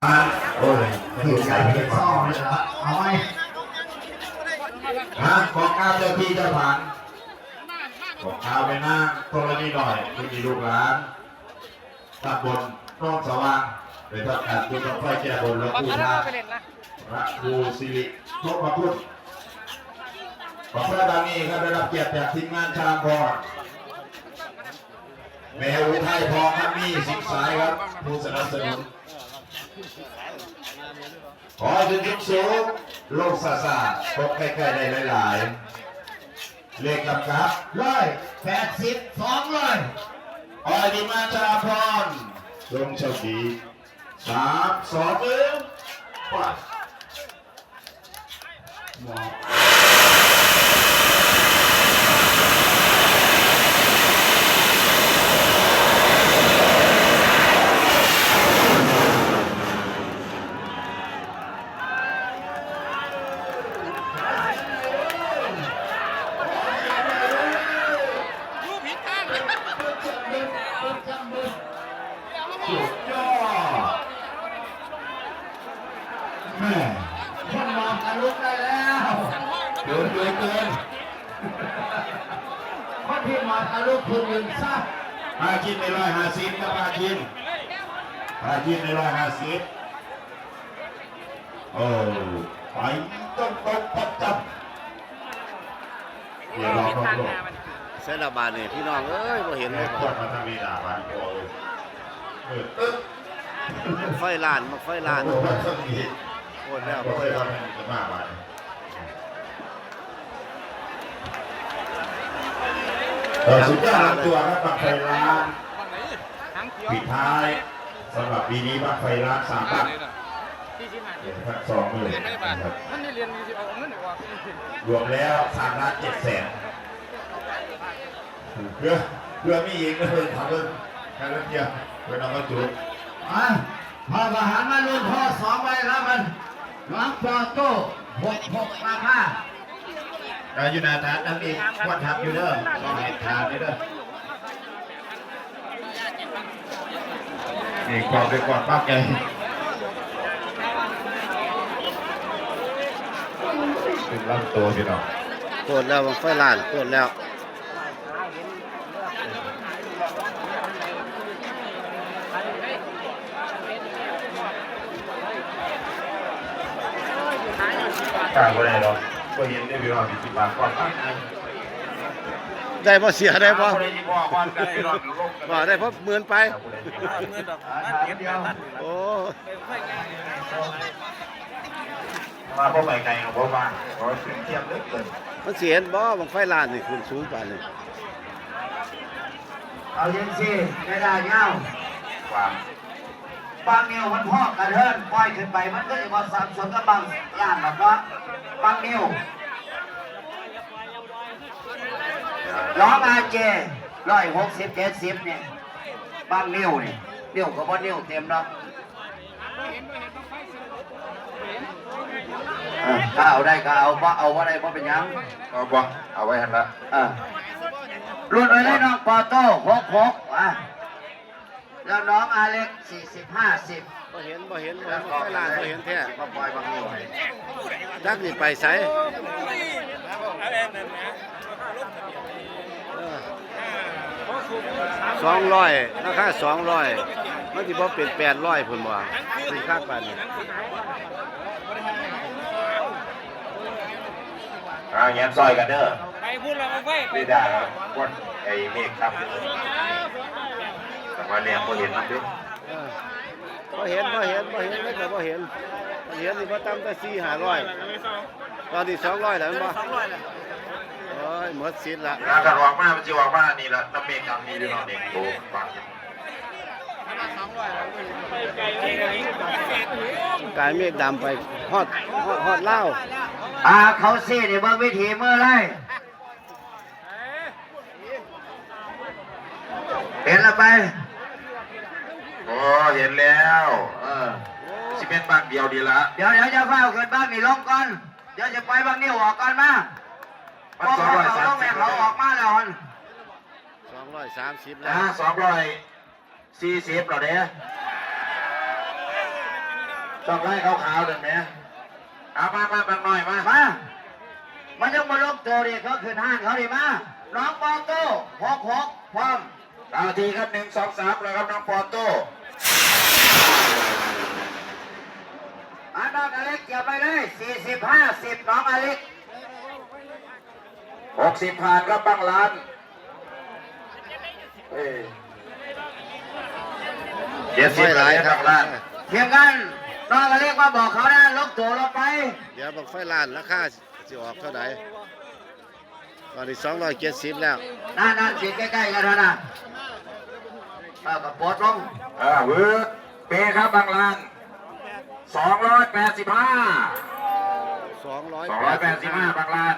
ໂອ້ຍ ຢູ່ໃສເປັນຊອງເລີຍລະ ເອົາໄວ້ ຮະ ຂອງການເຈົ້າທີ່ເຈົ້າທາງ ຂອງການແມ່ນາງທໍລະນີນ້ອຍ ຜູ້ທີ່ລູກຫຼານຕຳບົນໜອງສະຫວ່າງ ໄດ້ທຳການຈຸດບັ້ງໄຟແກ້ບົນ ແລະ ບູຊາພະຄູສິລິ ສົມມະຄຸນ ບັ້ງໄຟບາງນີ້ຄັບ ໄດ້ຮັບກຽດຈາກທີມງານຊ່າງພອນ ແມ່ອຸໄທ ພໍ່ຄຳມີ ສິງສາຍຄັບ ຜູ້ສະໜັບສະໜູນ ຂໍໃຫ້ຂຶ້ນສູງໆ ລົງຊ້າໆ ຕົກໃກ້ໆ ໄດ້ຫຼາຍໆ ເລກກຳກັບ ຮ້ອຍແປດສິບ ສອງຮ້ອຍ ຂໍໃຫ້ທີມງານຈະລາພອນ ຈົ່ງໂຊກດີ ສາມ ສອງ ໜຶ່ງ ໄປ. ສຸດຍອດ ແມ່ ຄົນມອບກະລຸກໄດ້ແລ້ວ ເດີນເດີນເດີນ ຄົນທີ່ມອບກະລຸກເພິ່ນຢືນຊະ ພາຄິນໄດ້ຮ້ອຍຫ້າສິບ ກັບພາຄິນ ພາຄິນໄດ້ຮ້ອຍຫ້າສິບ ເອີ ໄປຕົງໆ ປະຈຳ ເອີ ໃສລະບາດນີ້ ພີ່ນ້ອງເອີຍ ບໍ່ເຫັນເລີຍ ຄວັນມາທາງນີ້ດາບາດນີ້ ເອີ ເອີ ໄຟລ້ານ ບັ້ງໄຟລ້ານ ໂອ້ ມາທາງນີ້ ໂພດແລ້ວ ໂພດແລ້ວ ມາບາດນີ້ ເອີ ສຸດຍອດລຳຕົວ ບັ້ງໄຟລ້ານ ປິດທ້າຍ ສຳລັບປີນີ້ບັ້ງໄຟລ້ານສາມບັ້ງ ເປັນພັນສອງໝື່ນ ມັນໄດ້ລຽນ ມັນຊິເອົາເງິນອອກ ລວມແລ້ວສາມລ້ານເຈັດແສນ ເພື່ອ ເພື່ອມີອີກ ເພິ່ນເອົາເງິນ ໃຫ້ເພິ່ນເອົາມາຈຸດ ອ່າ ພະທະຫານມາລຸ້ນທໍ່ສອງໄວ້ລະມັນ ຫຼັງປໍໂຕ້ ຫົກຫົກ ລາຄາ ກະຢູ່ໜ້າຖານນຳອີກ ຄວນທັບຢູ່ເດີ ຕ້ອງໃຫ້ຖານຢູ່ເດີ ນີ້ຄວນໄປຄວນປາກໃຫຍ່ ຂຶ້ນລຳໂຕພີ່ນ້ອງ ໂພດແລ້ວ ບັ້ງໄຟລ້ານ ໂພດແລ້ວ. ການບໍ່ໄດ້ດອກ ບໍ່ເຫັນເດ້ພີ່ນ້ອງ ຊິບາດກວ່າ ໄດ້ບໍ່ ເສຍໄດ້ບໍ່ ບໍ່ໄດ້ຊິພໍ້ຄວາມກັນພີ່ນ້ອງ ບໍ່ໄດ້ພໍ້ໝື່ນໄປ ໝື່ນດອກ ໂອ້ ວ່າບໍ່ໄປໄກກໍບໍ່ວ່າ ເພາະວ່າຂຶ້ນທຽບເລິກເກີນ ມັນຊິເຫັນບໍ່ ບັ້ງໄຟລ້ານນີ້ຂຶ້ນສູງປານນີ້ ເອົາຈັ່ງຊີ້ ໄດ້ລາຍຍາວ ວ່າ ບັ້ງນິ້ວມັນພໍກະເທີນ ປ່ອຍຂຶ້ນໄປ ມັນກໍຊິບໍ່ສັບສົນກັບບັ້ງລ້ານດອກເນາະ ບັ້ງນິ້ວ ລອງອາເຈ ຮ້ອຍຫົກສິບ ເຈັດສິບນີ້ ບັ້ງນິ້ວນີ້ ນິ້ວກໍບໍ່ນິ້ວເຕັມດອກ. ເອີ ຖ້າເອົາໄດ້ກໍເອົາ ບໍ່ເອົາບໍ່ໄດ້ບໍ່ເປັນຫຍັງ ເອົາບໍ່ ເອົາໄວ້ຫັ້ນລະ ເອີ ລຸ້ນໄວ້ເລີຍນ້ອງປອໂຕ້ ຫົກຫົກ ອ່າ ແລ້ວນ້ອງອາເລັກ ສີ່ສິບ ຫ້າສິບ ບໍ່ເຫັນ ບໍ່ເຫັນ ບໍ່ເຫັນ ບໍ່ເຫັນແທ້ ມາປ່ອຍບັກນີ້ ຈັກນີ້ໄປໃສ ສອງຮ້ອຍ ລາຄາສອງຮ້ອຍ ມັນຊິບໍ່ເປັນແປດຮ້ອຍພຸ້ນບໍ່ ຄືຄັກປານນີ້ ອ່າ ແຫງນຊ່ອຍກັນເດີ ໄປພຸ້ນລະ ບັ້ງໄຟ ເຣດ້າ ກວດໄອ້ເມກຄັບ ແຕ່ວ່າແນມບໍ່ເຫັນນຳເດ້ ເອີ ບໍ່ເຫັນ ບໍ່ເຫັນ ບໍ່ເຫັນ ເລີຍກໍບໍ່ເຫັນ ເຫັນນີ້ບໍ່ຕ່ຳແຕ່ສີ່ຫ້າຮ້ອຍ ຕອນນີ້ສອງຮ້ອຍແລ້ວແມ່ນບໍ່ ໂອ້ຍ ໝົດສິດລະ ຖ້າຄັນອອກມາ ມັນຊິອອກມານີ້ລະ ນຳເມກດຳນີ້ເດ້ເນາະ ເມັກໂຕ ກາຍເມກດຳໄປຮອດ ຮອດ ຮອດລາວ ອ່າ ເຂົາຊີ້ນີ້ເບິ່ງວິຖີມືເລີຍ ເຫັນລະໄປ ໂອ້ ເຫັນແລ້ວ ເອີ ຊິແມ່ນບັ້ງດຽວນີ້ລະ ດຽວໆ ຢ່າຟ້າວຂຶ້ນ ບັ້ງນີ້ລົງກ່ອນ ດຽວຊິປ່ອຍບັ້ງນິ້ວອອກກ່ອນ ມາ ມັນສອງຮ້ອຍສາມສິບ ເຂົາອອກມາແລ້ວຫັ້ນ ສອງຮ້ອຍສາມສິບແລ້ວ ອ່າ ສອງຮ້ອຍ ສີ່ສິບແລ້ວເດ້ ເອີ ດອກລາຍຂາວໆນັ້ນແໝ ເອົາມາ ມາບັກນ້ອຍມາ ມາ ມັນຍັງບໍ່ລົງໂຕເດ້ ເຂົາຂຶ້ນຮ້ານເຂົານີ້ ມາ ນ້ອງປອໂຕ້ ຫົກຫົກ ພ້ອມ ເອົາທີ່ຄັບ ໜຶ່ງ ສອງ ສາມ ແລ້ວຄັບ ນ້ອງປອໂຕ້ ມາ ນ້ອງອາເລັກ ກຽມໄວ້ເລີຍ ສີ່ສິບ ຫ້າສິບ ນ້ອງອາເລັກ ຫົກສິບ ຜ່ານຄັບ ບັງຫຼານ ເອີ ເຈັດສິບ ບັງຫຼານ ທີມງານ ນ້ອງອາເລັກມາບອກເຂົານະ ລົງໂຕລົງໄປ ດຽວບັ້ງໄຟລ້ານລາຄາ ຊິອອກເທົ່າໃດ? ຕອນນີ້ສອງຮ້ອຍເຈັດສິບແລ້ວ ນັ້ນໆ ຊິໃກ້ໆກັນຫັ້ນນະ ເອີ ກໍປົດລົງ ເອີ ວືດ ເປຄັບ ບັງຫຼານ ສອງຮ້ອຍແປດສິບຫ້າ ສອງຮ້ອຍແປດສິບຫ້າ ບັງຫຼານ